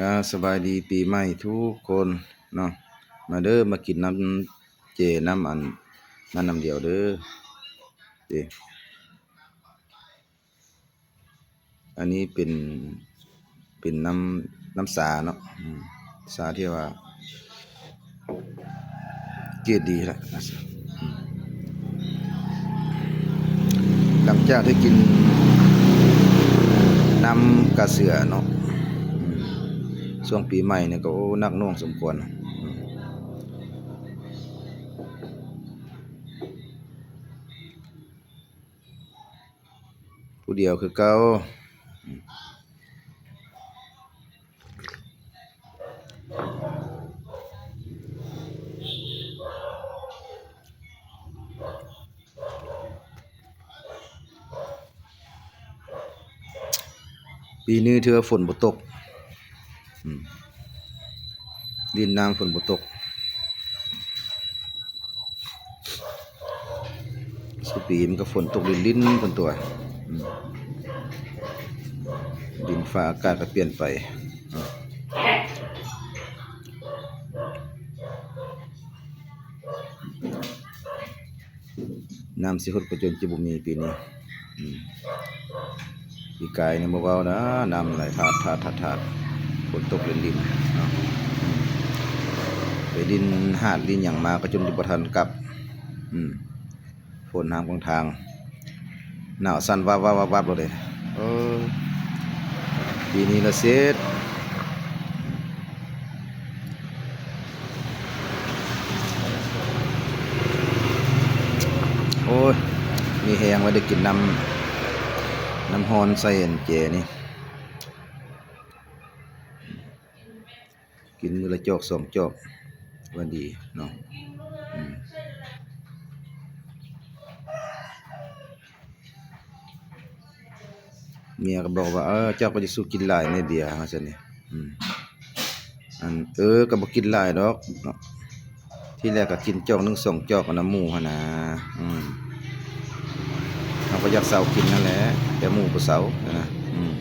ອາ ສະບາຍດີປີໃໝ່ທຸກຄົນເນາະ ມາເດີ ມາກິນນ້ຳເຈ ນ້ຳອັນນັ້ນ ນ້ຳດຽວເດີ ເດ້. ອັນນີ້ເປັນ ເປັນນ້ຳ ນ້ຳຊາເນາະ ອືມ ຊາທີ່ວ່າເກຣດດີແຫຼະ ອືມ ຫຼັງຈາກໄດ້ກິນນ້ຳກາເສືອເນາະ ອືມ ຊ່ວງປີໃໝ່ນີ້ກໍ ໂອ້ ໜັກໜ່ວງສົມຄວນ ອືມ. ຜູ້ດຽວຄືເກົ່າ. ປີນີ້ຖືວ່າຝົນບໍ່ຕົກ ອືມ ດິນນ້ຳຝົນບໍ່ຕົກ. ສຸປີມັນກໍຝົນຕົກລິນໆ ເພິ່ນຕົວະ ອືມ ດິນຟ້າອາກາດກໍປ່ຽນໄປ ອືມ ນ້ຳຊິຫົດກໍຈົນຈະບໍ່ມີປີນີ້ ອືມ. ປີກາຍນີ້ບໍ່ເວົ້ານະ ນ້ຳໄຫຼຖາດໆ ຝົນຕົກລິນໆ ເນາະ ໄປຫຼິ້ນຫາດຫຼິ້ນຫຍັງມາກໍຈົນບໍ່ທັນກັບ ອືມ ຝົນຫາມກາງທາງ ໜາວສັ່ນວັບໆໆໆ ໂລດເດ ເອີ ປີນີ້ລະເສັດ. ໂອ້ຍ ມີແຮງວ່າໄດ້ກິນນ້ຳ ນ້ຳຮ້ອນໃສ່ອັນເຈນີ້ ກິນມື້ລະຈອກສອງຈອກວ່າດີເນາະ ອືມ. ເມຍກໍບອກວ່າ ເອີ ເຈົ້າກໍຈະສູ້ກິນຫຼາຍແດ່ເບຍ ວ່າຊັ້ນນີ້ ອືມ ອັນ ເອີ ກໍບໍ່ກິນຫຼາຍດອກເນາະ ທີແລກກໍກິນຈອກໜຶ່ງສອງຈອກນຳໝູ່ຫັ້ນນາ ອືມ ເຮົາກໍຢາກເຊົາກິນຫັ້ນແຫຼະ ແຕ່ໝູ່ບໍ່ເຊົາຫັ້ນນະ ອືມ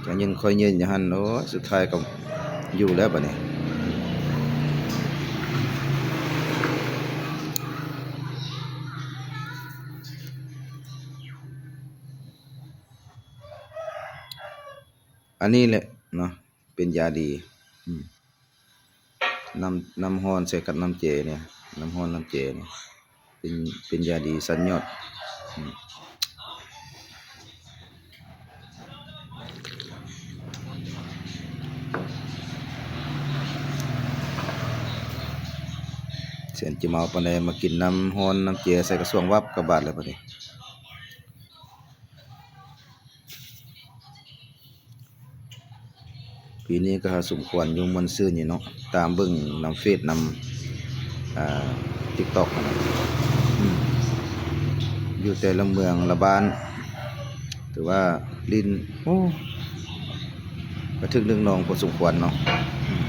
ກໍຍື່ນຂ້ອຍຍື່ນຢູ່ຫັ້ນ ໂອ້ຍ ສຸດທ້າຍກໍຢູ່ແລ້ວບັດນີ້. ອັນນີ້ແຫຼະເນາະ ເປັນຢາດີ ອືມ ນ້ຳ ນ້ຳຮ້ອນໃສ່ກັບນ້ຳເຈນີ້ ນ້ຳຮ້ອນນ້ຳເຈນີ້ ເປັນ ເປັນຢາດີຊັ້ນຍອດ ອືມ. ແສນຈະເມົາປານໃດ ມາກິນນ້ຳຮ້ອນນ້ຳເຈໃສ່ກະຊວງວັບກະບາດແລ້ວບັດນີ້. ປີນີ້ກໍສົມຄວນຢູ່ ມ່ວນຊື່ນຢູ່ເນາະ ຕາມເບິ່ງນຳເຟສນຳ ອ່າ ຕິກຕັອກຫັ້ນນະ ອືມ ຢູ່ແຕ່ລະເມືອງລະບ້ານ ຖືວ່າຫຼິ້ນ ໂອ້ ກະຖືກນຶກນອງພໍສົມຄວນເນາະ ອືມ.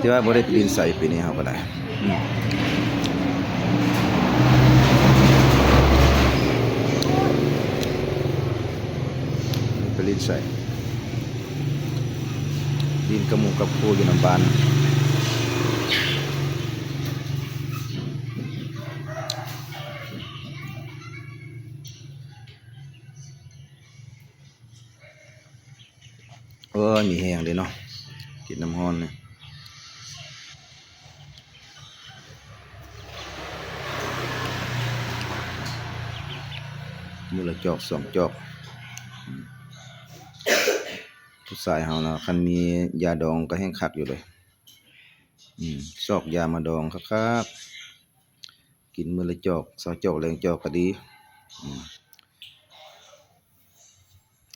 ແຕ່ວ່າບໍ່ໄດ້ໄປຫຼິ້ນໃສປີນີ້ເຮົາກໍໄດ້ ອືມ ໄປຫຼິ້ນໃສ ຫຼິ້ນກັບໝູ່ກັບຄູ່ຢູ່ນຳບ້ານ. ໂອ້ຍ ມີແຮງເດ້ເນາະ ກິນນ້ຳຮ້ອນນີ້ ມື້ລະຈອກສອງຈອກ ອືມ ຜູ້ຊາຍເຮົານະ ຄັນມີຢາດອງກໍແຮ່ງຄັກຢູ່ເດ້ ອືມ ຊອກຢາມາດອງຄັກໆ ກິນມື້ລະຈອກ ເຊົ້າຈອກແລງຈອກກໍດີ ອືມ.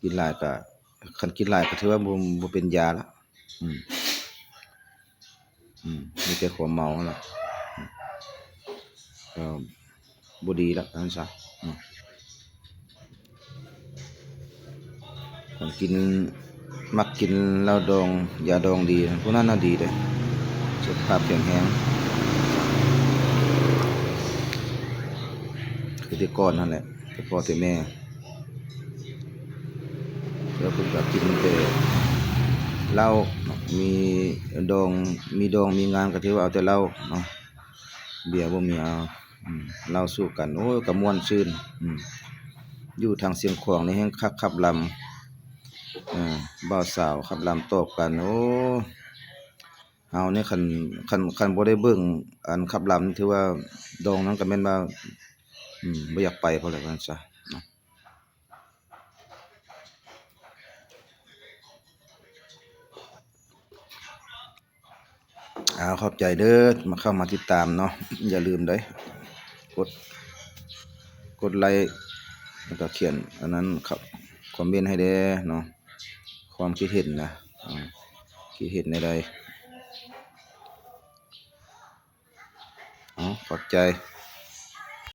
ກິນຫຼາຍກະ ຄັນກິນຫຼາຍກະຖືວ່າບໍ່ ບໍ່ເປັນຢາລະ ອືມ ອືມ ມີແຕ່ຄວາມເມົາຫັ້ນລະ ອືມ ກໍບໍ່ດີລະ ວ່າຊັ້ນຊະ ອືມ ຄົນກິນ ມັກກິນເຫຼົ້າດອງ ຢາດອງດີ ຜູ້ນັ້ນນະດີເດ້ ສຸຂະພາບແຂງແຮງ. ແຕ່ກ່ອນຫັ້ນແຫຼະ ແຕ່ພໍ່ແຕ່ແມ່ ແລ້ວເພິ່ນກໍກິນແຕ່ເຫຼົ້າເນາະ ມີດອງ ມີດອງມີງານກໍຖືວ່າເອົາແຕ່ເຫຼົ້າເນາະ ເບຍບໍ່ມີເອົາ ອືມ ເຫຼົ້າສູ້ກັນ ໂອ້ຍ ກໍມ່ວນຊື່ນ ອືມ ຢູ່ທາງຊຽງຂວາງນີ້ແຮ່ງຄັກຂັບລຳ ເອີ ບ່າວສາວຂັບລຳຕອບກັນ ໂອ້ ເຮົານີ້ຄັນ ຄັນ ຄັນບໍ່ໄດ້ເບິ່ງອັນຂັບລຳ ຖືວ່າດອງນັ້ນກໍແມ່ນວ່າ ອືມ ບໍ່ຢາກໄປພຸ້ນແຫຼະວ່າຊັ້ນຊະເນາະ. ອາ ຂອບໃຈເດີ ມາເຂົ້າມາຕິດຕາມເນາະ ຢ່າລືມເດີ ກົດ ກົດໄລ້ ແລ້ວກໍຂຽນອັນນັ້ນ ຄອມເມັນໃຫ້ແດ່ເນາະ ຄວາມຄິດເຫັນນະ ອາ ຄິດເຫັນແນວໃດ. ເອົາ ຂອບໃຈ.